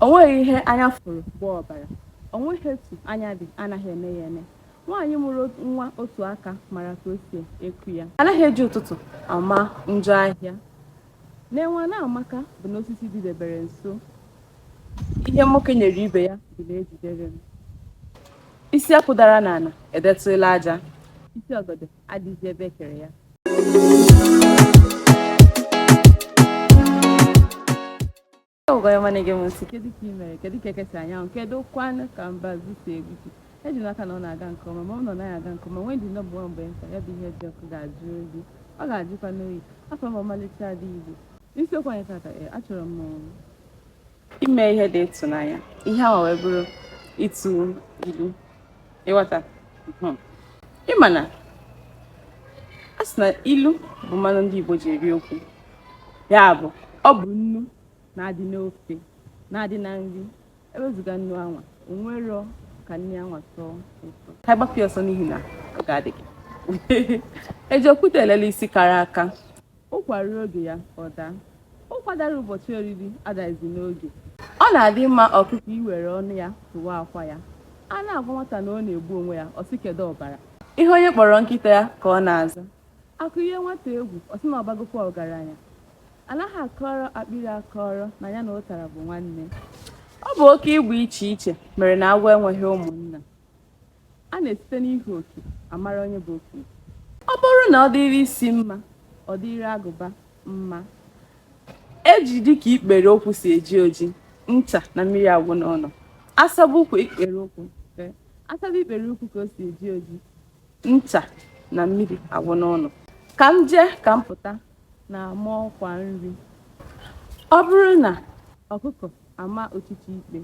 O nweghị ihe anya fụrụ gbaa ọbara. O nweghị etu anya dị anaghị ene ya ene. Nwaanyị mụrụ nwa otu aka mara ka o si eku ya. Anaghị eji ụtụtụ ama njọ ahịa. Na enwe na-amaka bụ na osisi dịdebere nso. Ihe nwoke nyere ibe ya bụ na ejidere m. Isi akwụ dara n'ala edetụla aja. Isi ọgọdọ adịghịzi ebe e kere ya. Ọgọ ọma na-ege m ntị, kedu ka ị mere? Kedu ka eke si anyanwụ? Kedu kwanụ ka mbazụ si egbuji? Eji n'aka na ọ na-aga nke ọma. Ma ọ na ọ naghị aga nke ọma, nwee ndị nọbụ nwa mgbe nta ya bụ ihe dị ọkụ ga-ajụ oyi, ọ ga-ajụkwa n'oyi. Afa m ọmalịcha ada Igbo. N'isiokwu anyị tata, achọrọ m ime ihe dị ịtụnanya. Ihe ahụ wee bụrụ ịtụ ilu. Ịghọta? Ịma na a sị na ilu bụ mmanụ ndị Igbo ji eri okwu. Ya bụ, ọ bụ nnu na-adị n'ofe, na-adị na nri. Ewezuga nnu anwa, o nwero ka nri anwa tọọ ụtọ. Ka anyị gbapụ ya ọsọ n'ihi na oge adịghị. Eji okwute elele isi kara aka. Ụkwa ruo oge ya, ọ daa. Ụkwa dara ụbọchị oriri adaghịzi n'oge. Ọ na-adị mma ọkụkọ iwere ọnụ ya tụwa akwa ya. A na-agwa nwata na ọ na-egbu onwe ya, ọ sị kedu ọbara. Ihe onye kpọrọ nkịta ya ka ọ na-aza. Akụ yie nwata egwu, ọ sị na ọ bagokwa ọgaranya. Anaghị akọrọ akpịrị akọrọ na ya na ụtara bụ nwanne. Ọ bụ oke ịgba iche iche mere na agwọ enweghị ụmụnna. A na-esite n'ihe oke amara onye bụ okenye. Ọ bụrụ na ọ dịrị isi mma, ọ dịrị agụba mma. Eji dịka ikpere ụkwụ si eji oji, ncha na mmiri agwụ n'ụlọ. Asaba ụkwụ ikpere ụkwụ asaba ikpere ụkwụ ka o si eji oji, ncha na mmiri agwụ n'ụlọ. Ka m jee ka m pụta na-ama ọkwa nri. Ọ bụrụ na ọkụkọ ama ọchịcha ikpe,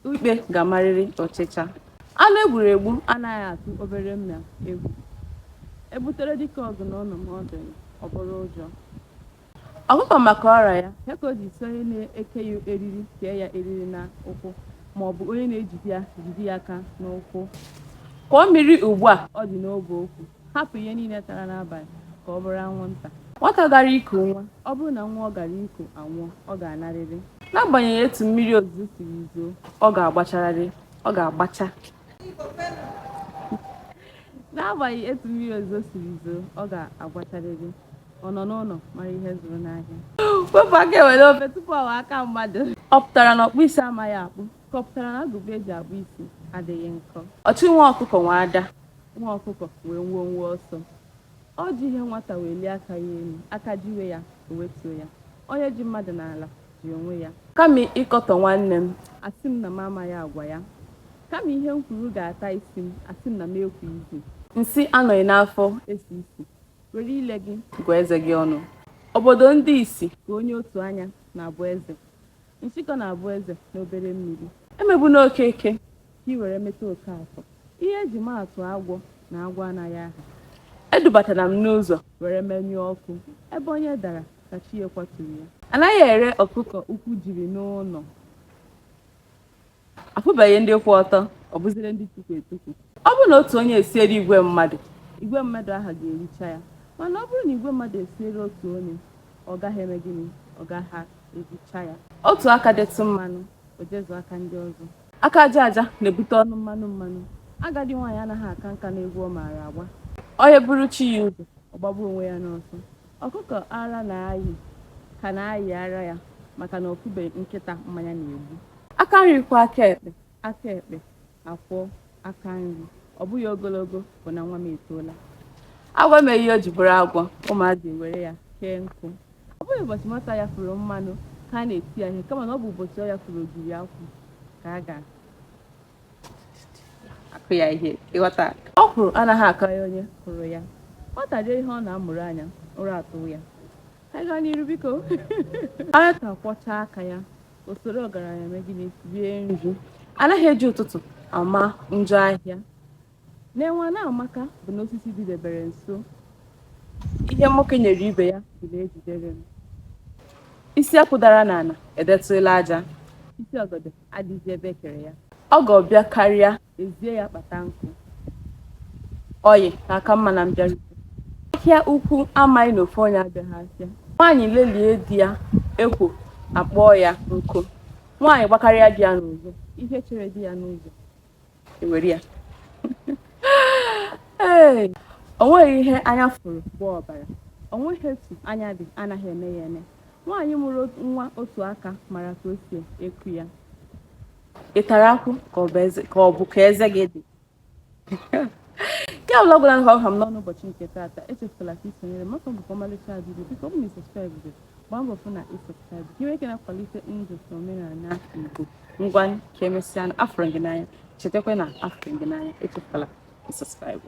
ikpe ga-amarịrị ọchịcha. Anụ egburu egbu anaghị atụ obere mma egwu. Ebutere dike ọgụ n'ụlọ ma ọ dịghị, ọ bụrụ ụjọ. Ọkụkọ maka ọra ya, ya ka o ji sị onye na-eke ya eriri kee ya eriri n'ụkwụ ma ọ bụ onye na-ejide ya jide ya aka n'ụkwụ. Kwọọ mmiri ugbu a ọ dị n'obo ụkwụ, hapụ ihe niile tara n'abalị ka ọ bụrụ anwụnta. Nwata gara iku nwa, ọ bụrụ na nwa ọ gara iku anwụọ, ọ ga-anarịrị. N'agbanyeghị etu mmiri ozuzo siri zoo, ọ ga-agbacharịrị, ọ ga-agbacha. N'agbanyeghị etu mmiri ozuzo siri zoo, ọ ga-agwacharịrị. Ọ nọ n'ụlọ mara ihe zụrụ n'ahịa. Wepụ aka enwe n'ofe tupu ọ ghọọ aka mmadụ. Ọ pụtara na ọkpụ isi amaghị akpụ, ka ọ pụtara na agụba eji akpụ isi adịghị nkọ. Ọchụ nwa ọkụkọ nwe ada, nwa ọkụkọ nwee ngwongwo ọsọ. Ọ ji ihe nwata welie aka ya elu, aka jiwe ya, o wetuo ya. Onye ji mmadụ n'ala ji onwe ya. Kama ịkọtọ nwanne m, asị m na m amaghị agwa ya. Kama ihe m kwuru ga-ata isi m, asị m na m ekwughịzi. Nsị anọghị n'afọ esi isi. Were ile gị gụọ eze gị ọnụ. Obodo ndị isi ka onye otu anya na-abụ eze. Nshịkọ na-abụ eze n'obere mmiri. Emegbuna Okeke ka i were meta Okafọ. Ihe eji maa atụ agwọ na agwọ anaghị aha. Edubatana m n'ụzọ were menyụọ ọkụ. Ebe onye dara ka chi ya kwaturu ya. Anaghị ere ọkụkọ ụkwụ jiri n'ụlọ. Afụbeghị ndị kwụ ọtọ, ọ bụziri ndị tukwu etukwu. Ọ bụrụ na otu onye esiere igwe mmadụ, igwe mmadụ ahụ ga-ericha ya. Mana ọ bụrụ na igwe mmadụ esiere otu onye, ọ gaghị eme gịnị? Ọ gaghị ericha ya. Otu aka detụ mmanụ, o jezuo aka ndị ọzọ. Aka aja aja na-ebute ọnụ mmanụ mmanụ. Agadi nwaanyị anaghị aka nka n'egwu ọ maara agba. Onye buru chi ya ụzọ, ọ gbagbuo onwe ya n'ọsọ. Ọkụkọ ara na-ayị ka na-ayị ara ya maka na ọ fụbeghị nkịta mmanya na-egbu. Aka nri kwọọ aka ekpe, aka ekpe akwọọ aka nri. Ọ bụghị ogologo bụ na nwa m etoola. Agwọ emeghị ihe o ji bụrụ agwọ, ụmụazị ewere ya kee nkụ. Ọ bụghị ụbọchị nwata yafuru mmanụ ka a na-eti ya ihe, kama na ọ bụ ụbọchị ọ yafuru ogiri akwụ ka a ga-akụ ya ihe. Ịghọta? Ọkwụrụ anaghị akarị onye kụrụ ya. Nwata rie ihe ọ na-amụrụ anya, ụra atụwa ya. Ka anyị gaa n'iru biko. Nwata kwọchaa aka ya, o soro ọgaranya mee gịnị? Rie nri. Anaghị eji ụtụtụ ama njọ ahịa. Na enwe na-amaka bụ na osisi dịdebere nso. Ihe nwoke nyere ibe ya bụ na ejidere m. Isi akwụ dara n'ala edetụla aja. Isi ọgọdọ adịghịzi ebe e kere ya. Ọgọ bịa karịa, ezie ya kpata nkụ. Ọyị na-aka mma na mbịarute. Ahịa ukwu amaghị na ofu onye abịaghị ahịa. Nwaanyị lelie di ya ekwo akpọọ ya nkụ. Nwaanyị gbakarịa di ya n'ụzọ, ihe chere di ya n'ụzọ ewere ya. Ee, o nweghị ihe anya fụrụ bụ ọbara. O nweghị etu anya dị anaghị eme ya eme. Nwaanyị mụrụ nwa otu aka mara ka o si eku ya. Ị tara akwụ ka ọ bụ ka eze gị dị? Ya ọbụla gwara ha m n'ọnụ ụbọchị nke taata, echefula ka isonyere maka ọ bụkwa ọmalịcha adịdị. Biko, ọ bụ na ị subscribe, gbaa mbọ fụ na ị subscribe ka ị nwee ike na-akwalite ndụ na omenala Igbo. Ngwa, ka emesịa. Afụrụ gị n'anya. Chetakwa na afụrụ gị n'anya. Echefula ị subscribe.